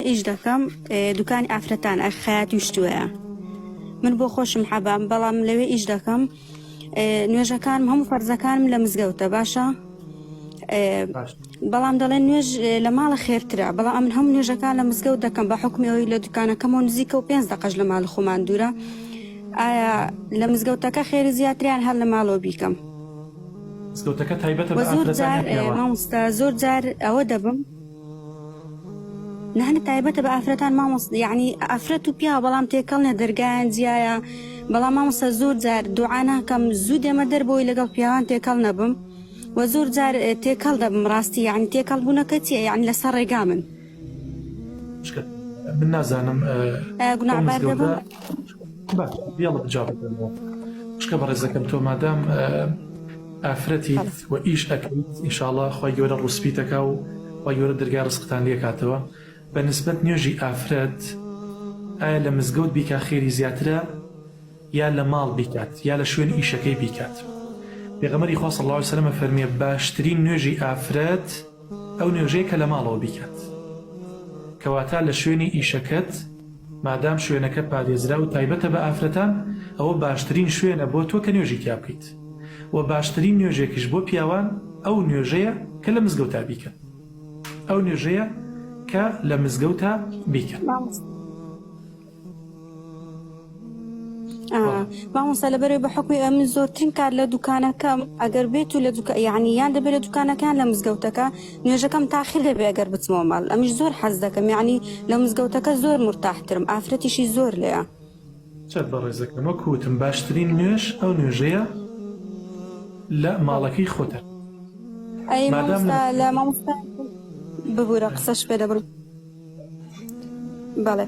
ئیش دەکەم دوکانی ئافرەتان ئە خەیاتی و شتوەیە من بۆ خۆشم حەبام بەڵام لەوێ ئیش دەکەم نوێژەکانم هەموو فەرزەکانم لە مزگەوتە باشە بەڵام دەڵێن نوێژ لە ماڵە خێرترە بەڵام ئەمن هەموو نوێژەکان لە مزگەوت دەکەم بە حکومی ئەوەی لە دوکانەکەمەوە نزیکە و پێنج دەقەش لە ماڵ خۆمان دوورە ئایا لە مزگەوتەکە خێری زیاتریان هەر لە ماڵەوە بیکەم مزگەوتەکە تایبەتە بە زۆر ئافرەتان جار یان پیاوان؟ مامۆستا زۆر جار ئەوە دەبم نەهنە تایبەتە بە ئافرەتان مامۆستا یعنی ئافرەت و پیاو بەڵام تێکەڵ نیە دەرگایان جیایە بەڵام مامۆستا زۆر جار دوعا ناکەم زوو دێمە دەر بۆی لەگەڵ پیاوان تێکەڵ نەبم وە زۆر جار تێکەڵ دەبم ڕاستی یعنی تێکەڵ بوونەکە چیە یعنی لەسەر ڕێگا من شکە من نازانم ئایا ئەو گوناحبار مزگەوتە دەبم؟ با بێڵە جواب بدەمەوە خوشکە بەڕێزەکەم تۆ مادام ئافرەتیت بەڵێ و ئیش ئەکەیت ئینشاڵا خوای گەورە ڕووسپیت ئەکا و خوای گەورە دەرگای ڕزقتان لێ کاتەوە بە نسبەت نوێژی ئافرەت ئایا لە مزگەوت بیکا خێری زیاترە یا لە ماڵ بیکات یا لە شوێن ئیشەکەی بیکات پێغەمبەری خوا صلی اللە علیە وسلم ئەفەرموێ باشترین نوێژی ئافرەت ئەو نوێژەیە کە لە ماڵەوە بیکات کەواتە لە شوێنی ئیشەکەت مادام شوێنەکە پارێزراو و تایبەتە بە ئافرەتان ئەوە باشترین شوێنە بۆ تۆ کە نوێژی تیا بکەیت وە باشترین نوێژێکیش بۆ پیاوان ئەو نوێژەیە کە لە مزگەوتا بیکەن ئەو نوێژەیە کە لە مزگەوتا بیکەن. مامۆستا لەبەرەوەی بە حکومی ئەمن زۆرترین کات لە دوکانەکەم ئەگەر بێت و لە دوکە یعنی یان دەبێت لە دوکانەکان لە مزگەوتەکە نوێژەکەم تاخیر دەبێ ئەگەر بچمەوە ماڵ ئەمیش زۆر حەز دەکەم یعنی لە مزگەوتەکە زۆر مرتاحترم ئافرەتیشی زۆر لێیە. چەند بەڕێزەکەم وەک وتم باشترین نوێژ ئەو نوێژەیە لە ماڵەکەی خۆتە ئەی مادام مامۆستا لە مامۆستا ببورە قسەش پێ دەبڕم. بەڵێ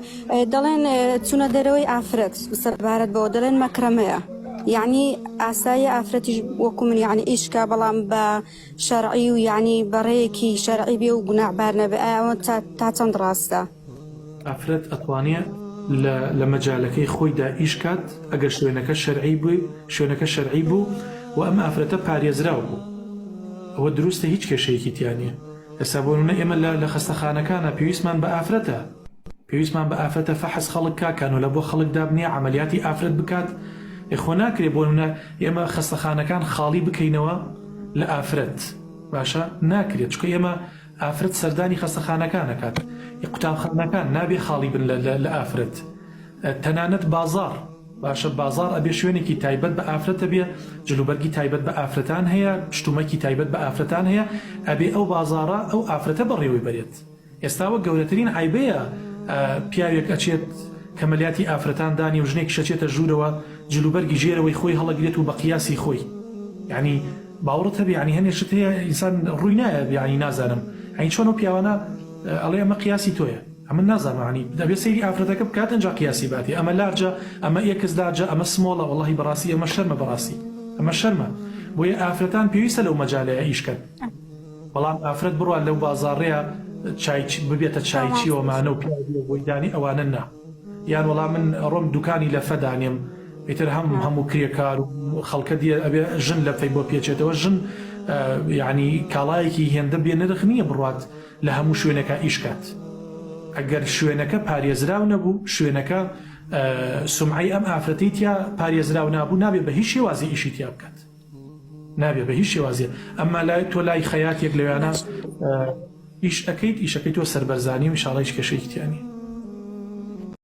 دەڵێن چوونە دەرەوەی ئافرەت سەبارەت بەوە دەڵێن مەکرەمەیە یعنی ئاسایی ئافرەتیش وەکو من یعنی ئیشکا بەڵام بە شەرعی و یعنی بەڕێیەکی شەرعی بێ و گوناحبار نەبێ ئایا تا چەند ڕاستە؟ ئافرەت ئەتوانێ لە لە مەجالەکەی خۆیدا ئیش کات ئەگەر شوێنەکە شەرعی بووی شوێنەکە شەرعی بوو و ئەم ئافرەتە پارێزراو بوو ئەوە دروستە هیچ کێشەیەکی تیا نیە ئێستا بۆ نمونە ئێمە لە لە خەستەخانەکانا پێویستمان بە ئافرەتە پێویستمان بە ئافرەتە فەحس خەڵک کا کانۆلە بۆ خەڵک دابنێ عەمەلیاتی ئافرەت بکات ئێ خۆ ناکرێ بۆ نمونە ئێمە خەستەخانەکان خاڵی بکەینەوە لە ئافرەت باشە ناکرێت چونکە ئێمە ئافرەت سەردانی خەستەخانەکان ئەکات قوتابخانەکان نابێ خاڵی بن لە لە ئافرەت تەنانەت بازاڕ باشە بازاڕ ئەبێ شوێنێکی تایبەت بە ئافرەت هەبێ، جلوبەرگی تایبەت بە ئافرەتان هەیە، شتومەکی تایبەت بە ئافرەتان هەیە، ئەبێ ئەو بازاڕە ئەو ئافرەتە بەڕێوەی بەرێت. ئێستا وەک گەورەترین عەیبەیە پیاوێک ئەچێت کەمەلیاتی ئافرەتان دانێ و ژنێکیش ئەچێتە ژوورەوە جلوبەرگی ژێرەوەی خۆی هەڵەگرێت و بە قیاسی خۆی یانی باوەڕت هەبێ یانی هەنێ شت هەیە ئینسان ڕووی نایە یانی نازانم یانی چۆن ئەو پیاوانە ئەڵێ ئەمە قیاسی تۆیە. ئەمن نازانم یانی دەبێ سەیری ئافرەتەکە بکات ئینجا قیاسی باتێ ئەمە large ە ئەمە X large ە ئەمە small ە وەڵاهی بەڕاستی ئەمە شەرمە بەڕاستی ئەمە شەرمە بۆیە ئافرەتان پێویستە لەو مەجالەیە ئیش کەن بەڵام ئافرەت بڕوا لەو بازاڕەیە چای ببێتە چایچی ئەمانە و پیاو بێ بۆی دانی ئەوانە نا یان وەڵا من ئەڕۆم دوکانی لەفە دانێم ئیتر هەم هەموو کرێکار و خەڵکە دیە ئەبێ ژن لەفەی بۆ پێچێتەوە ژن یعنی کاڵایەکی هێندە بێ نرخ نییە بڕوات لە هەموو شوێنێکا ئیش کات ئەگەر شوێنەکە پارێزراو نەبوو شوێنەکە سومعەی ئەم ئافرەتەی تیا پارێزراو نابوو نابێ بە هیچ شێوازی ئیشی تیا بکات نابێ بە هیچ شێوازێ ئەمما لای تۆ لای خەیاتێک لەوێانە ئیش ئەەکەیت ئیشەکەی تۆ سەربەرزانی و ئیشاڵە هیچ کێشەیەکی تیا نییە.